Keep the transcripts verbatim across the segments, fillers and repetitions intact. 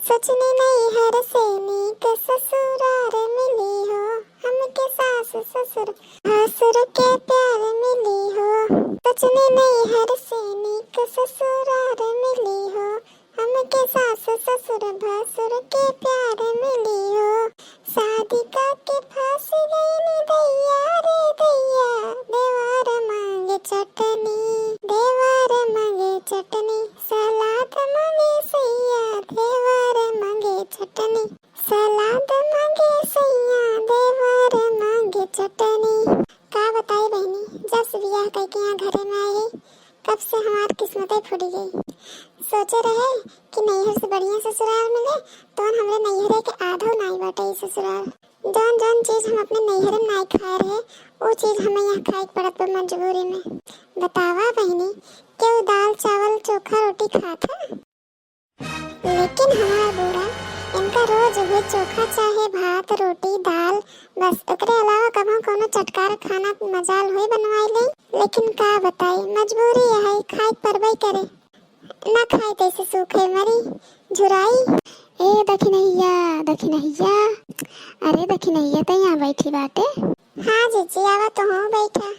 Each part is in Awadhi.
सोचनी नैहर से नीक ससुरार मिली हो, हमके सास ससुर भासुर के प्यार मिली हो। सोचनी नैहर से नीक ससुरार मिली हो, हमके सास ससुर भासुर के प्यार मिली हो। शादी करके फंस गईनी दैया रे दैया, देवर मांगे चटनी, देवर मांगे चटनी, सलाद मांगे सैया, देवर मांगे चटनी, सलाद मांगे सैया, देवर मांगे चटनी। का बताई बहिनी, जब से बियाह कइके यहाँ घरे में आई है, तब से हमार किस्मते फूट गई। सोचे रहे कि नैहर से बढ़िया ससुराल मिले, तौन हमरे नैहरे के आधो नाई बाटे ई ससुराल। जौन जौन चीज हम अपने नैहरे में नाई खाए रहे, उ चीज हमें यहाँ खाए के पड़त बा मजबूरी में। बतावा बहिनी, केहू दाल चावल चोखा रोटी खात है? लेकिन हमार बूढ़ा, इनका रोज उहे चोखा चाहे भात रोटी दाल, बस एकरे अलावा कभो कोनो चटकार खाना मजाल होई बनवाई ले। लेकिन का बताई, मजबूरी है, खाए के परबे करे। ना खाई तैसे सूखे मरी, झुराई। ए दखिनहिया, दखिनहिया, अरे दखिनहिया त यहाँ बैठी बाटे। हाँ जीजी, आवा तो हूँ बैठा।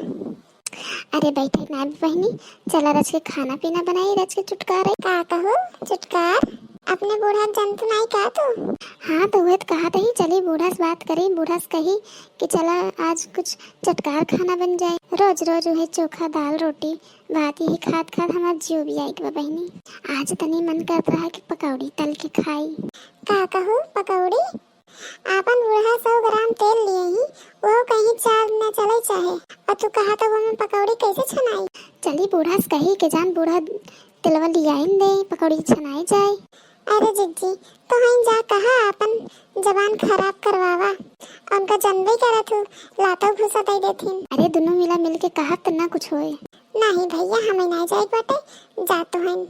अरे बैठे ना बहिनी, चला रच के खाना पीना बनाई, रच के चुटकार। का कहू चुटकार? अपने बूढ़ा के जनतू नाई का तू? हाँ तो उहे तो कहा तही, चली बूढ़ा से बात करी, बूढ़ा से कही कि चला आज कुछ चटकार खाना बन जाए। रोज रोज उहे चोखा दाल रोटी भात यही खात खात हमार जियो भी आइक बा बहिनी। आज तनी मन करत रहा कि पकौड़ी तल के खाई। का कहू पकौड़ी? आपन बूढ़ा सौ ग्राम तेल लिए ही, वो कहीं चार न चले चाहे, और तू कहा तो वो में पकौड़ी कैसे छनाई? चली बूढ़ा से कही के जान बूढ़ा तेलवा लियाइन दे, पकौड़ी छनाई जाए। अरे जिज्जी, तो हईं जा कहा आपन जबान खराब करवावा, उनका जनबे करत हूँ, लातो घूसा दे देथिन। अरे दुनू मिला मिल के कहब त ना कुछ होए। नहीं भैया, हमें नहीं जाए बाटे, जा तो हईं।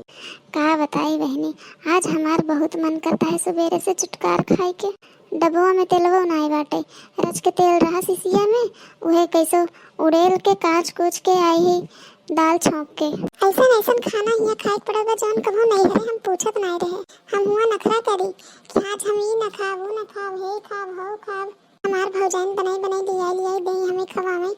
का बताई बहनी, आज हमार बहुत मन करता है सुबेरे से चुटकार खाए के। डबवा में तेलवो नाई बाटे, रच के तेल रहा सिसिया में, उहे कैसो उड़ेल के कांच कूच के आई ही दाल छौंक के। ऐसन ऐसन खाना हियाँ खाए के पड़त बा जौन कभो नैहरे हम पूछत नाई रहे। हम हुआँ नखरा करी कि आज हम ई न खाब, ऊ न खाब, हे खाब, हौ खाब। हमार भौजाइन बनाई बनाई लियाई लियाई देई हमें खवावे।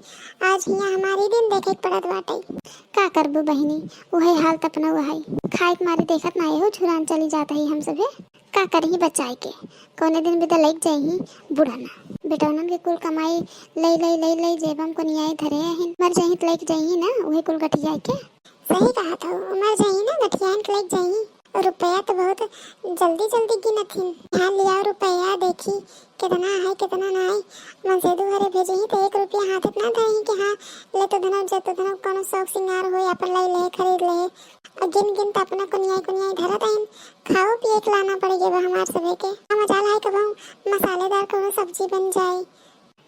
आज हियाँ हमार ई दिन देखे के पड़त बाटे। का करबू बहिनी, उहे हाल त अपना उहाई। खाए के मारे देखत नाई हो, झुरान चली जात ही हम सभे। का करही बचाए के, कौने दिन बिदा लग जाई ही बुढ़ाना। बेटौनन के कुल कमाई लई लई लई लई जेबम को नियाई धरे हन। मर जाई त लग जाई ही ना उहे कुल गठियाए के। सही कहा तो, मर जाई ना गठियान के लग जाई। रुपया तो बहुत जल्दी जल्दी गिनत हिन। यहाँ लिया रुपया देखी कितना है कितना ना है। मनसेदू घरे भेजे ही तो एक रुपया हाथ इतना धरे ही कि हाँ ले तो धनव जे तो धनव कोनो शौक सिंगार हो अपन लाई ले खरीद ले। और गिन गिन त अपना कुनियाई कुनियाई धरत आइन। खाओ पिए के लाना पड़ गया बा हमार सभे के। हम मजाल है कबहू मसालेदार कोनो सब्जी बन जाए।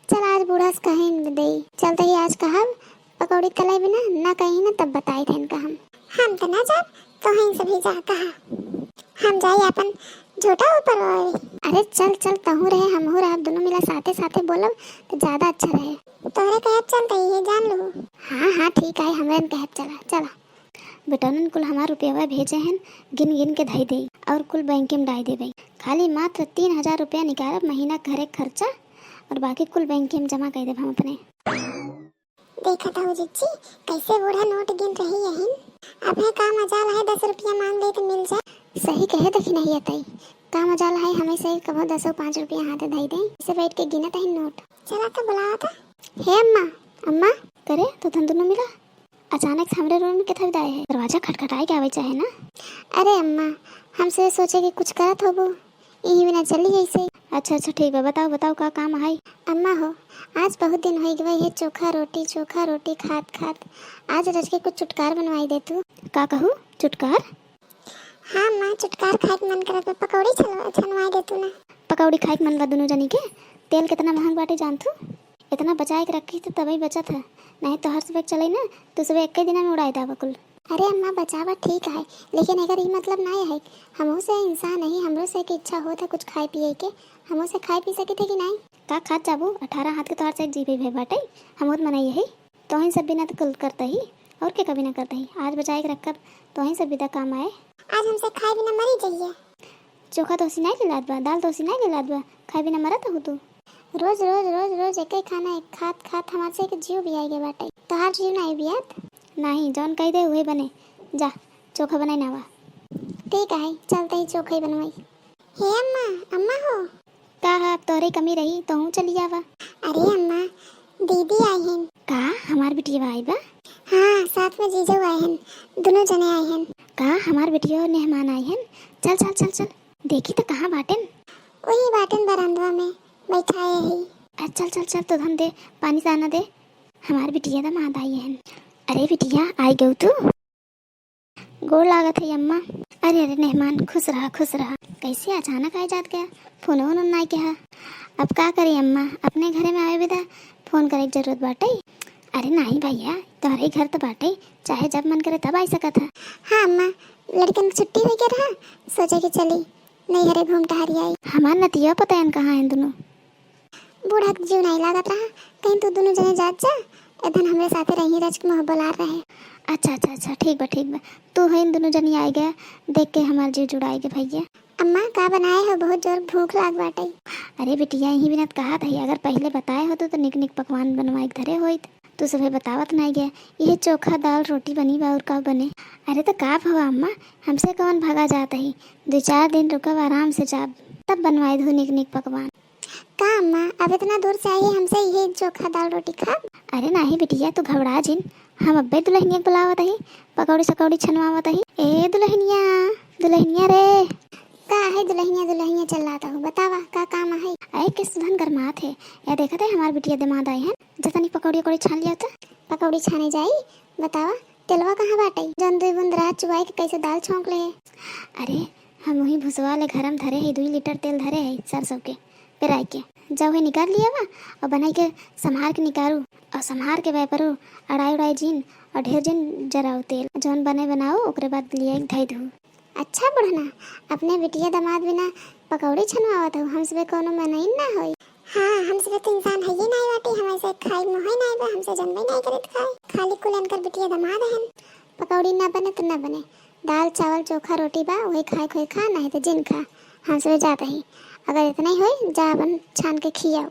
चल आज बूढ़ा से कहीं न देई। चलते ही आज कहब पकौड़ी तलाई बिना ना कहीं ना तब बताई थे इनका हम। हम तो ना जाब, तो हम सभी जा कहा। हम जाई अपन झोटा ऊपर वाली। अरे चल चल, तहू रहे हमहू रहब, दोनों मिला साथे साथे बोलब तो ज्यादा अच्छा रहे। तोहरे कहब चलते ही है जान लू। हाँ हाँ ठीक है, हमरे न कहब चला चला। बेटौनन कुल हमार रुपयवा भेजे हन, गिन गिन के धई देई और कुल बैंके में डाई देबे। खाली मात्र तीन हजार रुपया निकारब महीना के घरे खर्चा और बाकी कुल बैंके में जमा कर देब हम अपने। देखत हऊ जिज्जी, कैसे बूढ़ा नोट गिन रही यहिन। अब है का मजाल है, दस रुपया मांग ले तो मिल जाए। सही कहे दखिनहिया तई, का मजाल है हमें से कबो दसो पाँच रुपया हाथे धई दे, इसे बैठ के गिनत है नोट। चला तो बुलावा था। हे अम्मा, अम्मा। करे तो धन दोनों मिला अचानक से हमरे रोन के थक जाए है। दरवाजा खटखटाए के आवे चाहे ना। अरे अम्मा, हम से सोचे कि कुछ करत होबो, यही बिना चली ऐसे। अच्छा अच्छा ठीक बा, बताओ बताओ का काम है? अम्मा हो, आज बहुत दिन हो गए है चोखा रोटी चोखा रोटी खात खात, आज रच के कुछ चुटकार बनवाई दे तू। का कहू चुटकार? हाँ माँ, चुटकार खाए के मन करत बा, पकौड़ी छलवा छनवाई दे तू ना। पकौड़ी खाए के मन बा दोनों जनी के? तेल कितना महंग बाटे जान तू? इतना बचाए के रखी तो तबही बचत है, नहीं तो हर सुबह चले ना तो सुबह एक ही दिन में उड़ाए दावा कुल। अरे अम्मा बचावा ठीक है, लेकिन अगर ये मतलब ना है हमहू से इंसान नहीं, हमरो से के इच्छा होत है कुछ खाए पिए के, हमहू से खाए पी सके थे कि नहीं? का खात जाबू? अठारह हाथ के तोहार से एक जीभी भे बाटे, हम होत मनाई यही। तोहिन सब बिना तो कुल करता ही, और के कभी ना करता ही। आज बचाए के रखब, तोहिन सब बिदा काम आए। आज हमसे खाए बिना मरी जाइए। चोखा तोहसी नाहीं लिलात बा, दाल तोहसी नाहीं लिलात बा, खाए बिना मरत हऊ तू। रोज, रोज, रोज, रोज एक्कै खाना एक खात, खात हमार से के जीव बियाइ गए बाटइ। तोहार जीव नाहीं बियात? नाहीं, जौन कहि दे उहइ बने। जा, चोखा बनाइ ना आवा। ठीक है, चलत ही चोखा ही बनवाई। हे अम्मा, अम्मा हो। का है, अब तोहरे कमी रही, तोहूँ चली आवा। अरे अम्मा, दीदी आइ हन। का, हमार बिटिया आइ बा? हाँ, साथ में जीजो आइ हन, दुनो जने आइ हन। का, हमार बिटिया और मेहमान आइ हन? चल, चल, चल, चल, देखी त कहाँ बाटेन? वही बाटेन बरामदवा में, बैठाए ही। अ, चल, चल, चल, तो धन दे, पानी दाना दे, हमार बिटिया दमाद आइ हन। अरे बिटिया, आइ गउ तू? गोड़ लागत है अम्मा। अरे, अरे मेहमान, खुश रहा, खुश रहा। कैसे अचानक आइ जात गया? फोन वोन नाहीं किहा। अब का करी अम्मा, अपने घरे में आवे बिदा फोन करे के जरूरत बाटइ? अरे नाहीं भइया, तोहरे घर त बाटइ, चाहे जब मन करे तब आइ सकत ह। हाँ अम्मा, लड़कन के छुट्टी होइ गया रहा, सोचे कि चली नैहरे घूम टहरी आई। हमार नतिया पतयन कहाँ हैं दुनो? बूढ़ा के जीव नाहीं लागत रहा, कहीं तू दुनो जने जात जा, एधन हमरे साथे रही, रच के मुँह बोलार रहे। अच्छा, अच्छा, अच्छा, ठीक बा, ठीक बा। तू है इन दुनो जनी आइ गया, देख के हमार जीव जुड़ाइ गया भइया। अम्मा, का बनाए हो? बहुत जोर भूख लाग बाटइ। अरे बिटिया, यही बिनत कहत है, अगर पहिले बताए होतू तो निक निक पकवान बनवाए के धरे होइत। तू सभे बतावत नाहीं गया, यही चोखा, दाल, रोटी बनी बा, और का बने? अरे तो का भवा अम्मा, हमसे कौन भगा जात ही? दुइ चार दिन रुकब, आराम से जाब, तब बनवाए दू निक निक पकवान। का अम्मा, अब इतना दूर से आई है, हमसे यही चोखा दाल रोटी खाब? अरे नाहीं बिटिया, तू घबरा जिन, हम अब्बे दुलहिनिया के बुलावत ही, पकौड़ी सकौड़ी छनवावत ही। ए दुलहिनिया, दुलहिनिया रे। का है दुलहिनिया, दुलहिनिया चिल्लात हो, बतावा का काम है? अरे किस धन गरमात है, या देखत है हमार बिटिया दमाद आइ हन, जतनी पकौड़ी उकौड़ी छान लिया त। पकौड़ी छाने जाई, बतावा तेलवा कहाँ बाटइ? जौन दुइ बूंद रहा चुआई के कैसे दाल छौंक ले। अरे हम वही भुसवा ले घरम धरे है, दुइ लीटर तेल धरे है सरसों के पेराई के, जाओ है निकार लियावा और बनाई के सम्हार के निकारू और सम्हार के वाइपरू अड़ाई उड़ाई जिन और ढेर जिन जराऊ तेल, जौन बने बनाओ ओकरे बाद लिया के धई दू। अच्छा बुढ़ना, अपने बिटिया दमाद बिना पकौड़ी छनवावत हो, हम सबे कौनो मनइन ना होई। हाँ, हम सबे तो इंसान हइये नाहीं बाटी, हमसे खाई मोहई नाहीं बा, हमसे जनबे नाहीं करित खाई। खाली कुल इनकर बिटिया दमाद हन। पकौड़ी ना बने तो ना बने, दाल चावल चोखा रोटी बा, वही खाए खोए खा, नाहीं तो जिन खा, हम सबे जात ही। अगर इतना ही होई, जा अपन छान के खियाओ।